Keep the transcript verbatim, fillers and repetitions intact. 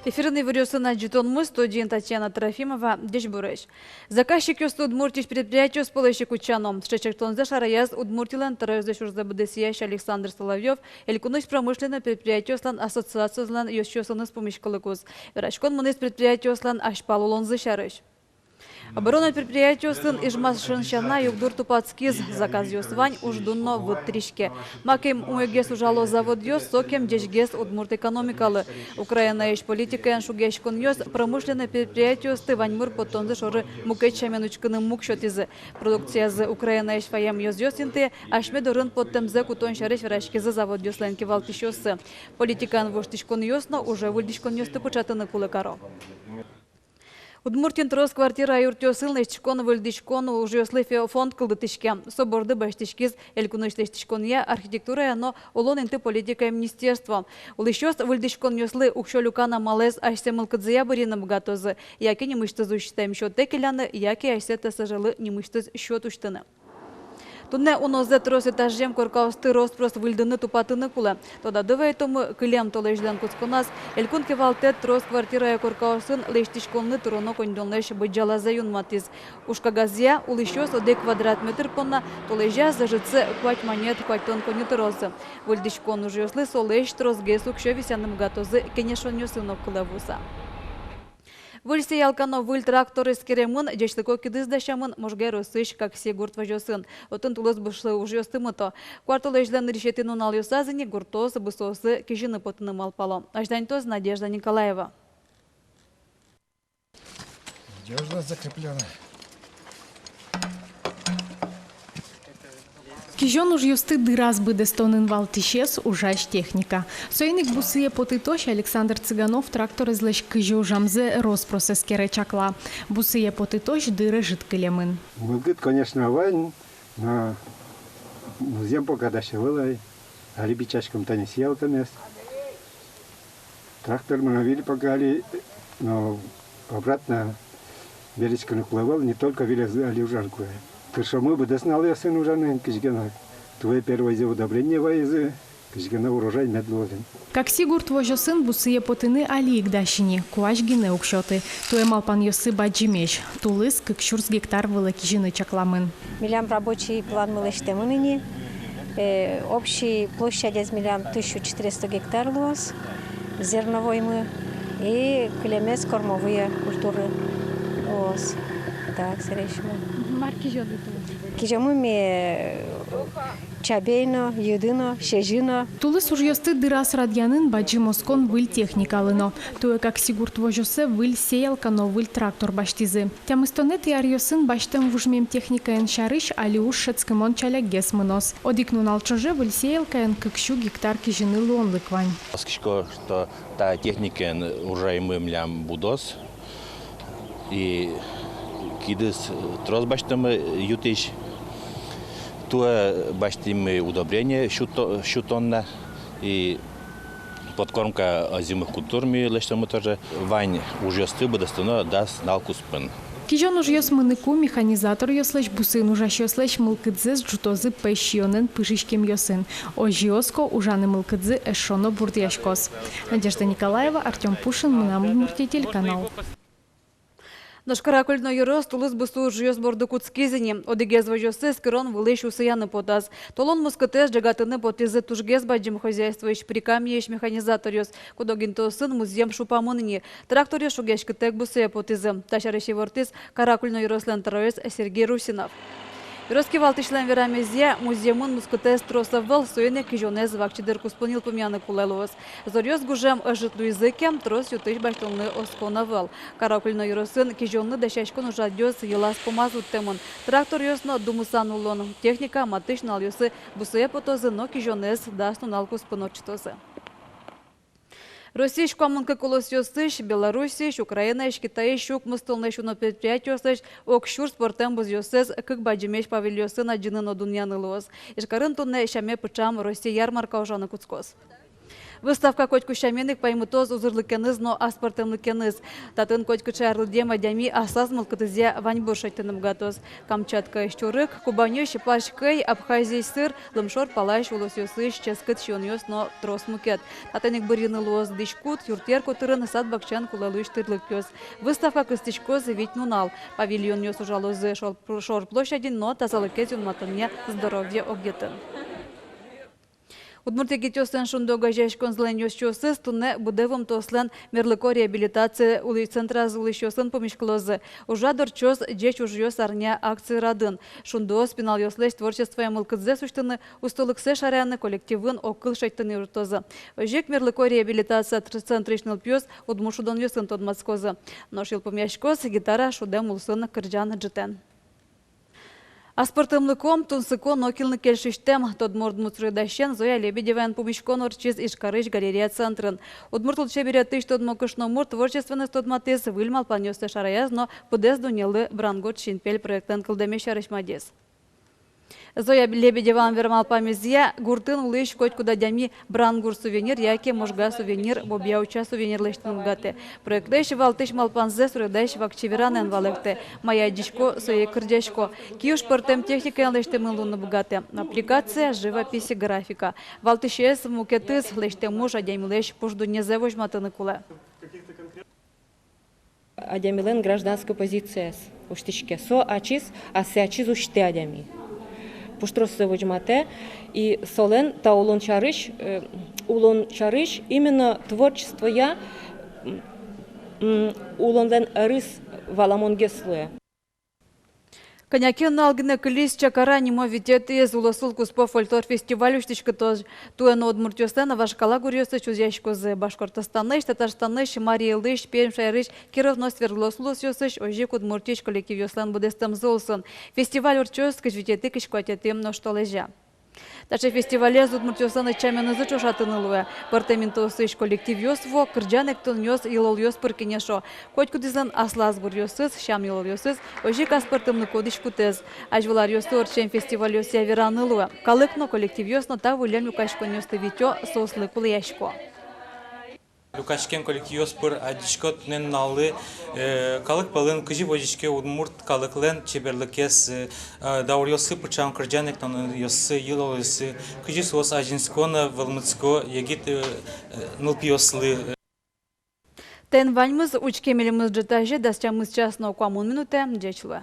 Эфирын иворъёсын адӟытонмы, студиын Татьяна Трофимова. Ӟечбуресь! Заказчикъёсты Удмуртиысь предприятиос пӧлысь ик утчано. Сыӵе ӵектонзэ шараяз Удмуртилэн тӧроезлэсь ужзэ быдэсъясь Александр Соловьёв Элькунысь промышленной предприятиослэн ассоциациозылэн ёзчиосыныз пумиськылыкуз. Вераськон мынӥз предприятиослэн азьпал улонзы сярысь. Оборонной предприятиосын ижмашын сяна югдур тупатскиз, заказъёс вань, уждун но выт тыриське. Макем умойгес ужало заводъёс, сокем ӟечгес удмурт экономикалы. Украинаысь политикаен шугъяськонъёс промышленной предприятиосты ваньмыр поттонзы шоры мукет сямен учкыны муг сётӥзы. Продукциязы Украинаысь ваем ёзъёс интые асьме дорын поттэмзэ кутон сярысь вераськизы заводъёслэн кивалтӥсьёссы. Политикаын воштӥськонъёс но уже выльдӥськонъёсты пыӵатыны кулэ каро. Удмуртиын трос квартира юртъёсын лэсьтӥськон-выльдӥськон ужъёслы фе-, фонд кылдытӥське. Со борды басьтӥськиз Элькунысь лэсьтӥськонъя, архитектурая но улон инты политикая министерство. Улӥсьёс выльдӥськонъёслы уксё люкан амалэз асьсэ мылкыдзыя бырйыны быгатозы, яке нимысьтыз усьтэм счётэ келяны, яке асьсэ ТСЖ-лы нимысьтыз счёт усьтыны. Туннэ унозэ трос этажъем коркаосты рос-прос выльдыны-тупатыны кулэ. Тодады вайытомы, кылем толэзьлэн кутсконаз элькун кивалтэт трос квартирая коркаосын лэсьтӥськонлы тыроно коньдонлэсь быдӟалазэ юнматӥз. Уж кагазъя, улӥсьёс одӥг квадрат метр понна толэзяз ӧжытсэ куать манет куатьтон коньы тырозы. Выльдӥськон ужъёслы солэсь тросгес уксё висъяны быгатозы кенешонъёсын огкылэ вуыса. Выль сеялка но выль трактор эскеремын, ӟечлыко кидыс дасямын Можга ёросысь Какси гурт возёсын. Отын тулыс бусы ужъёсты мыто. Куартолэзь нырысетӥ нуналъёсаз ини гуртоос бусыосы кизьыны потыны малпало. Азьланьтоз Надежда Николаева. Надёжно закреплёно. Кизён ужъёсты дыраз быдэстонын валтӥсез — ужась техника. Соин ик бусые потытозь Александр Цыганов тракторезлэсь кызьы ужамзэ рос-прос эскере, чакла. Бусые потытозь дыр ӧжыт кылемын. Мылкыд, конечно, вань, но музъем пока дась ӧвӧл ай. Али бичаськом тани сеялкамес. Трактор мынам выль пока али, но обратно вераськыны кулэ ӧвӧл, не только вылез али ужаны кулэ. Тыршомы быдэс нуналъёсын ужаны, кызьы ке но туэ первойзэ удобрение вайизы, кызьы ке но урожай мед луоз ини. Какси гурт возёсын бусые потыны али ик дась ини, куазь гинэ уг сёты. Туэ малпанъёссы бадӟымесь. Тулыс кык сюрс гектар вылэ кизьыны чакламын. Милям рабочий планмы лэсьтэмын ини. Э, общий площадез милям тысячу четыреста гектар луоз, зерновоймы, и кылемез кормовые культуры луоз. Так, сэрейшимы. Мар кизёды тулыс? Кизёмы ми, э, чабей но, йыды но, сезьы но. Тулыс ужъёсты дыраз радъянын бадӟым оскон выль техникалы но. Туэ Какси гурт возёсэ выль сеялка но выль трактор басьтӥзы. Тямыстонэтӥ аръёсын басьтэм-вужмем техникаен сярысь али уж шӧдскымон ӵалякгес мыноз. Одӥг нунал ӵоже выль сеялкаен кык сю гектар кизьыны луонлык вань. Оскисько, что та техникаен урожаймы милям будоз. И кидыс трос басьтӥмы ю тысяч. Туэ басьтӥмы удобрение сю то-, сю тонна. И подкормка озимых культур ми лэсьтӥмы тоже. Вань ужъёсты быдэстоно дас нунал куспын. Кизён ужъёс мыныку механизаторъёслэсь, бусын ужасьёслэсь мылкыдзэс ӝутозы пӧсь сиёнэн пыжиськемъёсын. Озьы оско, ужаны мылкыдзы эшшо но бурдъяськоз. Надежда Николаева, Артём Пушин, «Мынам Удмуртие» телеканал. Нош Каракулино ёрос тулыс бусы ужъёс борды кутскиз ини. Одӥгез возёссы эскерон вылысь усыяны потаз. Толон мускытэз ӝегатыны потӥзы тужгес бадӟым хозяйствоысь Прикамьеысь механизаторъёс. Куд-ог интыосын музъем шупамын ини. Тракторъёс шугъяськытэк бусые потӥзы. Та сярысь ивортӥз Каракулино ёрослэн тӧроез Сергей Русинов. Ёрос кивалтӥсьлэн верамезъя, музъемын мускытэз трос ӧвӧл, соин ик кизёнэз вакчи дыр куспын йылпумъяны кулэ луоз. Зоръёс гужем ӧжыт луизы ке, трос ю тысь басьтонлы оскон ӧвӧл. Каракулино ёросын кизёнлы дасяськон ужрадъёс йылаз-пумаз вуттэмын. Тракторъёс но думысан улон. Техника матысь нуналъёсы бусые потозы но кизёнэз дас нунал куспын ортчытозы. Россиысь куамын кык улосъёсысь, Белоруссиысь, Украинаысь, Китайысь укмыстонлэсь уно предприятиослэсь ог сюрс пӧртэм бузъёссэс кык бадӟымесь павильонъёсын адӟыны но дунъяны луоз. Ижкарын туннэ сяме пыӵам Россия ярмарка ужаны кутскоз. Выставка котьку сямен ик паймытоз узырлыкеныз но аспӧртэмлыкеныз. Татын котькыӵе арлыдъем адями аслаз мылкыдызъя ваньбур шедьтыны быгатоз. Камчаткаысь чурык, Кубаньысь парсь кӧй, Абхазиысь сыр, лымшор палась улосъёсысь ческыт сиёнъёс но трос мукет. Татын ик бырйыны луоз дӥськут, юртъер котырын, сад-бакчаын кулэ луись тырлыкъёс. Выставка кыстӥськоз вить нунал. Павильонъёс ужалозы шор, шор площадьын но тазалыкез юнматонъя «Здоровье» огъетын. Удмурт егитъёслэн «Шунды» огазеяськонзылэн ёзчиосыз туннэ быдэ вуымтэослэн мерлыко реабилитация улӥ-, центраз улӥсьёсын пумиськылозы. Ужрад ортчоз «Ӟеч ужъёс арня» акция радын. «Шундыос» пиналъёслэсь творчествоя мылкыдзэс усьтыны, устолыксэс шараяны, коллективын огкыл шедьтыны юрттозы. Озьы ик мерлыко реабилитация тр-, центрысь нылпиос удмурт шудонъёсын тодматскозы. Нош йылпумъяськоз гитара шудэм улсын кырӟан ӝытэн. Аспӧртэмлыко, тунсыко но кинлы кельшисьтэм. Тодмо удмурт суредасен Зоя Лебедеваен пумиськон ортчиз Ижкарысь «Галерея» центрын. Удмурт лулчеберетысь тодмо кышномурт творчествоеныз тодматӥз, выль малпанъёссэ шараяз но быдэс дуннелы «Брангурт синпель» проектлэн кылдэмез сярысь мадиз. Зоя Лебедевалэн верамалпамезъя, гуртын улӥсь котькуд адями «Брангурт сувенир» яке «Можга сувенир», «Бобья-Уча сувенир» лэсьтыны быгатэ. Проектлэсь валтӥсь малпанзэ суредась вакчи веранэн валэктэ. Мае адӟисько, сое кырӟасько. Киуж пӧртэм техникаен лэсьтэмын луыны быгатэ: аппликация, живопись, графика. Валтӥсез, мукетыз лэсьтэм уж адямилэсь пуш дуннезэ возьматыны кулэ. Адямилэн гражданской позицияз усьтӥське. Со ачиз, ассэ ачиз усьтэ адями. Пуштроссэ возьматэ, и солэн та улон сярысь, э, улон сярысь именно творчествоя, м, м, улонлэн ӧрыз валамонгес луэ. Кӧня ке нунал гинэ кылиз Чакара нимо витетӥез улосвыл куспо фольклор фестиваль усьтӥськытозь. Туэ но удмуртъёслэн вашкала гуръёссы чузъяськозы. Башкортостанысь, Татарстанысь, Марий Элысь, Пермь шаерысь, Киров но Свердловск улосъёсысь, озьы ик Удмуртиысь коллективъёслэн быдэстэмзы улсын. Фестиваль ортчоз кызь витетӥ — кызь куатетӥ оштолэзе. Таӵе фестивалез удмуртъёслэн ӧтчаменызы ӵошатыны луэ. Пӧртэм интыосысь коллективъёс вуо, кырӟан-эктонъёс, йылолъёс пыр кенешо. Котькудӥзлэн аслаз гуръёсыз, сям-йылолъёсыз, озьы ик аспӧртэмлыко дӥськутэз. Азьвыл аръёсы ортчем фестивальёсъя вераны луэ: калык но, коллективъёс но та выллем люкаськонъёсты витё, соослы кулэясько. Люкаськем коллективъёс пыр адӟисько туннэ нуналлы, э, калык пӧлын кызьы возиське удмурт калыклэн чеберлыкез, э, дауръёсы пыӵам кырӟан-эктонъёссы, йылолъёссы, кызьы соос азинско но вӧлмытско егит, э, э, нылпиослы. Тӥни ваньмыз. Учке милемыз ӝытазе дас сямен час но куамын минутэ. Ӟеч луэ.